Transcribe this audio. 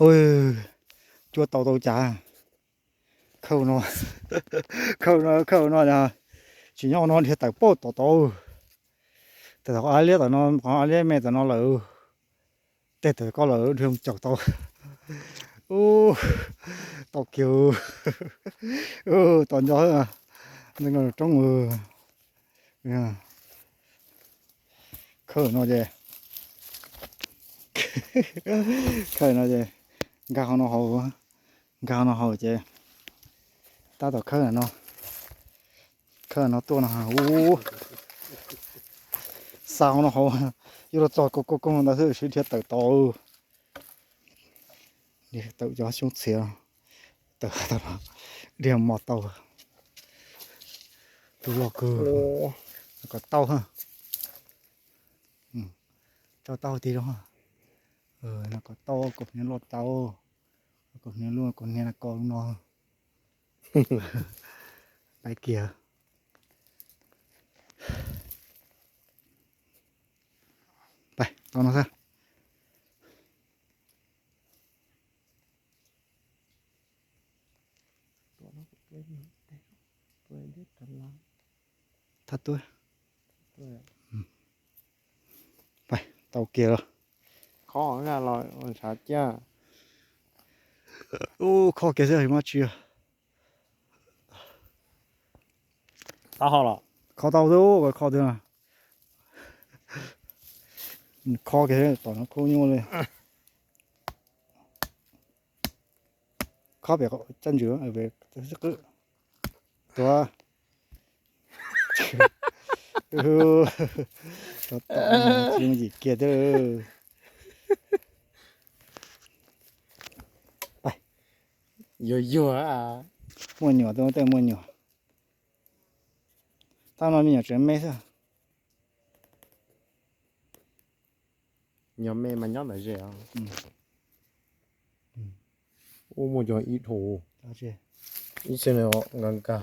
Ua, cua tau tau cas. Khawb no, khawb no, khawb no, tsis nyob no dhia tawm pab tom tod. Tawm tom qhov liab tom no, qhov liab me tom no lawm. Tej tawm ko lawm dhia mus caum tau. Ub, tau kiag. Ub, tau nco, ntev no roob. Khawb no ces, khawb no ces nkag hauv no haus, nkag hauv no haus ces tab tom khawb no, khawb no tuaj no. Ub, xa hauv no haus, yuav luag txog koog koog koog ntawd xwb sib dhia tawm tau. Tawm cov xyoob txhiav, tawm tau, dhia mos tau. Tus loj kawg, kom tau. Tso tau tig rau, no kom tau, kaus hniav loj tau, kaus hniav loj, kaus hniav no ko no. Pais kiag. Pais tau no xwb. Thab tuab. Pais tau kiag los. Khob ntshai. Ub, khob kiag xwb mas tsis. Taub hau los? Khob tau xwb, kho twg. Khob kiag tom no khub nyuj li. Khob pem caj ntswg, qwb. Tuav. Tsis mus yim kiag thiab. Yuag yuag. Muaj nyuam, tej muaj nyuam. Tab no me nyuam tseem me xwb. Nyuam me mas nyob ntawm ze os. Ub, muaj cov ib dhau. Ib txhia nkag nkag.